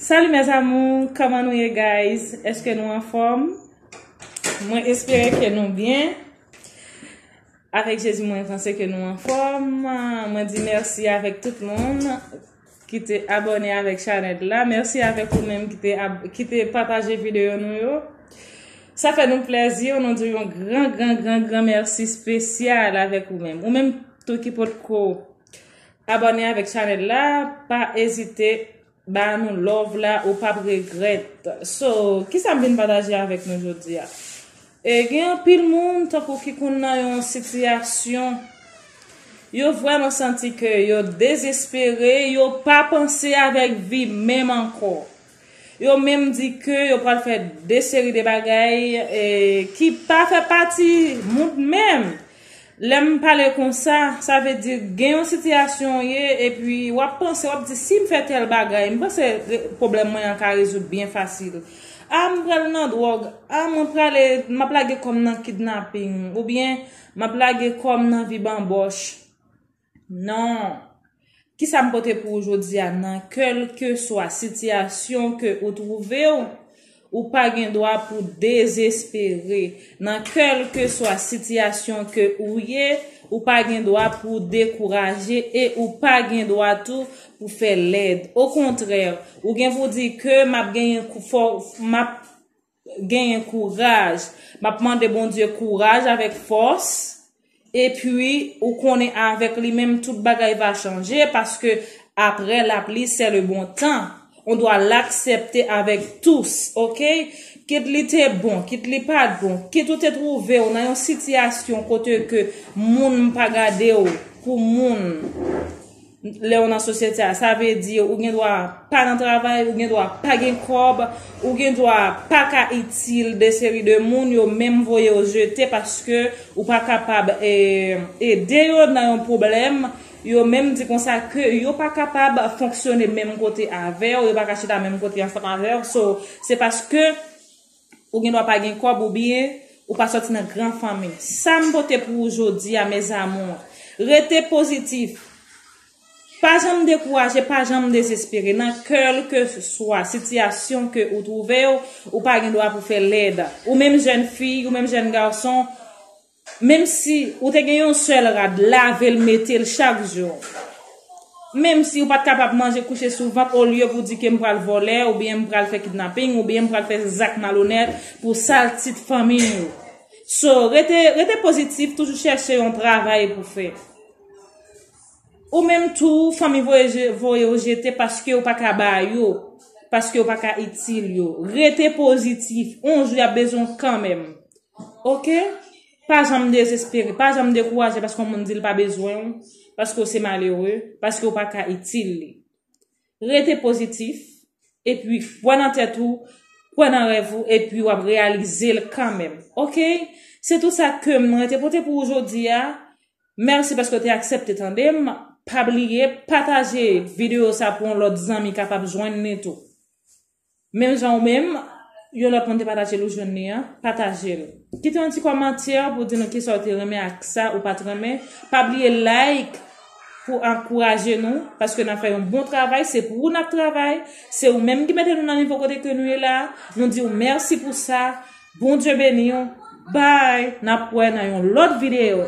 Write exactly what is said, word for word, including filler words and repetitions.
Salut mes amours, kòman nou ye guys? Èske nou anfòm? Mwen espere ke nou byen. Avèk Jezi mwen panse ke nou anfòm. Mwen di mèsi avèk tout moun ki te abòne avèk chanèl la. Mèsi avèk ou menm ki te, ab- ki te pataje videyo nou yo. Sa fè nou plèzi, nou di yon gran, gran, gran, gran mèsi espesyal avèk ou menm. Ou menm tou ki potko abòne avèk chanèl la, pa ezite ba nou love la, ou p ap regrèt. So, kisa m vin pataje avèk nou jodi a? E gen anpil moun tankou ki konn nan yon sitiyasyon, yo vrèman santi ke yo dezespere, yo pa panse avèk vi menm ankò. Yo menm di ke yo pral fè de seri de bagay e, ki pa fè pati moun menm. Lè m pale konsa, sa vle di gen yon sitiyasyon w ye, epi w ap panse, w ap di, "Si m fè tèl bagay, m panse re- pwoblèm mwen an ka rezoud byen fasil. A, m pral nan dwòg. A, mwen prale, m ap lage kò m nan kidnaping, oubyen m ap lage kò m nan vi banbòch." Non. Kisa m pote pou ou jodi a? Nan kèlkeswa sitiyasyon ke ou twouve w, ou pa gen dwa pou dezespere. Nan kèlkeswa sitiyasyon ke ou ye, ou pa gen dwa pou dekouraje e ou pa gen dwa tou pou fè lèd. Okontrè, ou gen pou di ke m ap genyen kou- fò- m ap genyen kouraj. M ap mande Bondye kouraj avèk fòs. Epi, ou konnen avèk li menm tout bagay va chanje, paske après la pluie, c'est le bon temps. On doit l'accepter avec tous, ok? Kit li te bon, kit li pa t bon, kit ou te twouve w nan yon sitiyasyon kote ke moun pa gade w pou moun lè w nan sosyete a, sa vle di ou gen dwa pa nan travay, ou gen dwa pa gen kòb, ou gen dwa pa ka itil de seri de moun, yo menm voye w jete paske ou pa kapab e, ede yo nan yon pwoblèm, yo menm di konsa ke yo pa kapab fonksyone menm kote avè w, yo pa ka chita menm kote ansanm avè w. So, se paske ou gen dwa pa gen kòb oubyen ou pa sòti nan gran fanmi. Sa m pote pou ou jodi a, mes amours, rete pozitif. Pa janm dekouraje, pa janm dezespere. Nan kèlkeswa sitiyasyon ke ou twouve w, ou pa gen dwa pou fè lèd. Ou menm jèn fi, ou menm jèn gason, menm si ou te gen yon sèl rad, lave l, mete l chak jou. Menm si ou pa t kapab manje kouche sou vant, olye pou di ke m pral vòlè, oubyen m pral fè kidnaping, oubyen m pral fè zak malonèt pou sal tit fanmi yo. So, rete, rete pozitif, toujou chèche yon travay pou fè. Ou menm tou, fanmi voye je- voye w jete paske ou pa ka ba yo, paske ou pa ka itil yo. Rete pozitif, yon jou y ap bezwen w kanmenm. Ok? Pa janm dezespere, pa janm dekouraje paske yon moun di l pa bezwen w, paske w se malere, paske w pa ka itil li. Rete pozitif, epi kwè nan tèt ou, kwè nan rèv ou, epi w ap reyalize l kanmenm. Ok? Se tout sa ke mwen te pote pou ou jodi a. Mèsi paske w te aksepte tande m. Pa bliye pataje videyo sa pou yon lòt zanmi kapab jwenn li tou. Menm jan ou menm, yon lòt moun te pataje l, ou jwenn li an, pataje l. Kite yon ti kòmantè pou di nou kisa w te renmen ak sa ou pa t renmen. Pa bliye like pou ankouraje nou, paske n ap fè yon bon travay, se pou ou n ap travay, se ou menm ki mete nou nan nivo kote ke nou ye la. Nou di w mèsi pou sa. Bondye beni w. Bye. N ap wè nan yon lòt videyo.